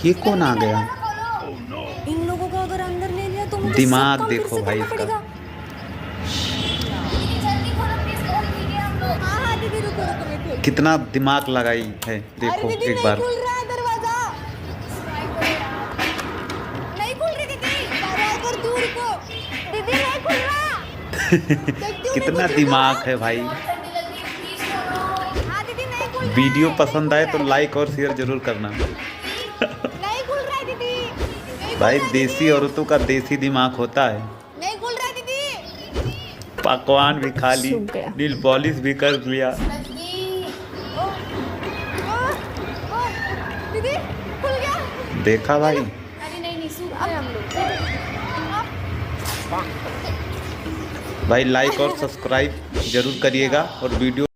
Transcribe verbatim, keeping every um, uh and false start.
ये कौन आ गया? इन लोगों को अगर अंदर ले लिया तो मुझे सब दिमाग काम फिर देखो से भाई करना इसका। पड़ेगा। हाँ, हाँ, दीदी, रुको, रुको, मैं खोल। कितना दिमाग लगाई है, अरे देखो दीदी, एक नहीं बार। खुल रहा है दरवाजा। नहीं खुल रही दीदी, दरवाजा पर दूर को। दीदी, नहीं खुल रहा। देखती हूँ, नहीं कितना खुल रही। दिमाग है भाई। हाँ दीदी, नहीं खुल रहा है। वीडियो पसंद आए तो like और share जरूर करना। नहीं खुल रहा है दीदी, नहीं खुल भाई, रहा है देसी दीदी। औरतों का देसी दिमाग होता है। नहीं खुल रहा है दीदी। पकवान भी खा ली, सूख गया। Nail polish भी कर लिया। दीदी, ओ, ओ, ओ, दीदी, खुल गया। देखा भाई, अरे नहीं, नहीं, सूख गए हम लोग। भाई, like और subscribe जरूर करिएगा और वीडियो